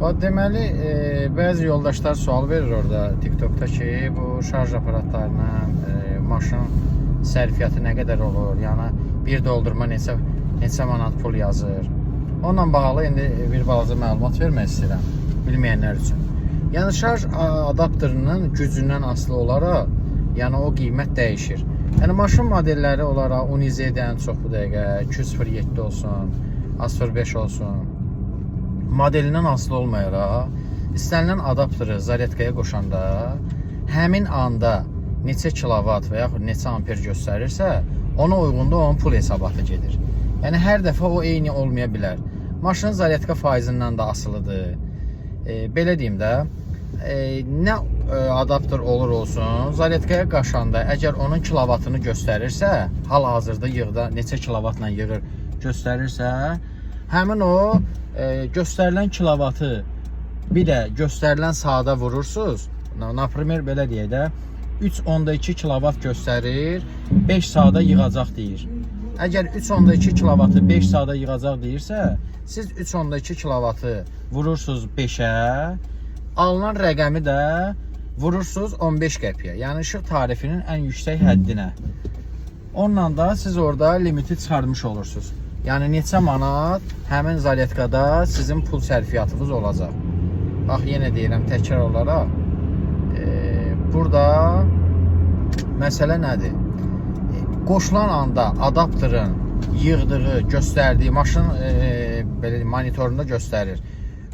Bax deməli, bəzi yoldaşlar sual verir orada TikTokda ki, bu şarj aparatlarının maşın sərfiyyatı nə qədər olur? Yəni bir doldurma neçə manat pul yazır? Onunla bağlı indi bir balaca məlumat vermək istəyirəm bilməyənlər üçün. Yəni şarj adapterinin gücündən asılı olaraq, yəni o qiymət dəyişir. Yəni maşın modelləri olaraq Unize-də ən çox bu dəqiqə 207 olsun, A05 olsun, modelindən asılı olmayaraq istənilən adapteri zaryadkaya qoşanda həmin anda neçə kilovat və yaxud neçə amper göstərirsə, ona uyğun da onun pul hesabatı gedir. Yəni hər dəfə o eyni olmaya bilər. Maşının zaryadka faizindən də asılıdır. Belə deyim də, nə adapter olur olsun, zaryadkaya qaşanda əgər onun kilovatını göstərirsə, hal-hazırda yığda neçə kilovatla yığır göstərirsə, həmin o göstərilən kilovatı bir də göstərilən saata vurursunuz. Например, belə deyək də, 3.2 kilovat göstərir, 5 saata yığacaq deyir. Əgər 3.2 kilovatı 5 saata yığacaq deyirsə, siz 3.2 kilovatı vurursunuz 5-ə, alınan rəqəmi də vurursunuz 15 qəpiyə. Yəni işıq tarifinin ən yüksək həddinə. Onunla da siz orada limiti çıxarmış olursunuz. Yəni neçə manat həmin zaryadkada sizin pul sərfiyyatınız olacaq. Bax yenə deyirəm təkrar olaraq, burada məsələ nədir? Qoşulan anda adapterın yığdığı, göstərdiyi maşın belə deyim, monitorunda göstərir.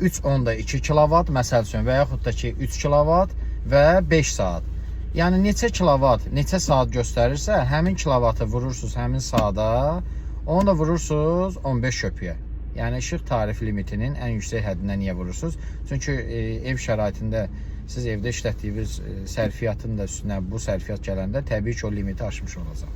3.2 kilovat məsəl üçün və yaxud da ki 3 kilovat və 5 saat. Yəni neçə kilovat, neçə saat göstərirsə, həmin kilovatı vurursunuz həmin saata, onu da vurursunuz 15 köpüyə. Yəni işıq tarif limitinin ən yüksək həddinə niyə vurursunuz? Çünki ev şəraitində siz evdə işlətdiyiniz sərfiyyatın da üstünə bu sərfiyyat gələndə təbii ki o limiti aşmış olacaq.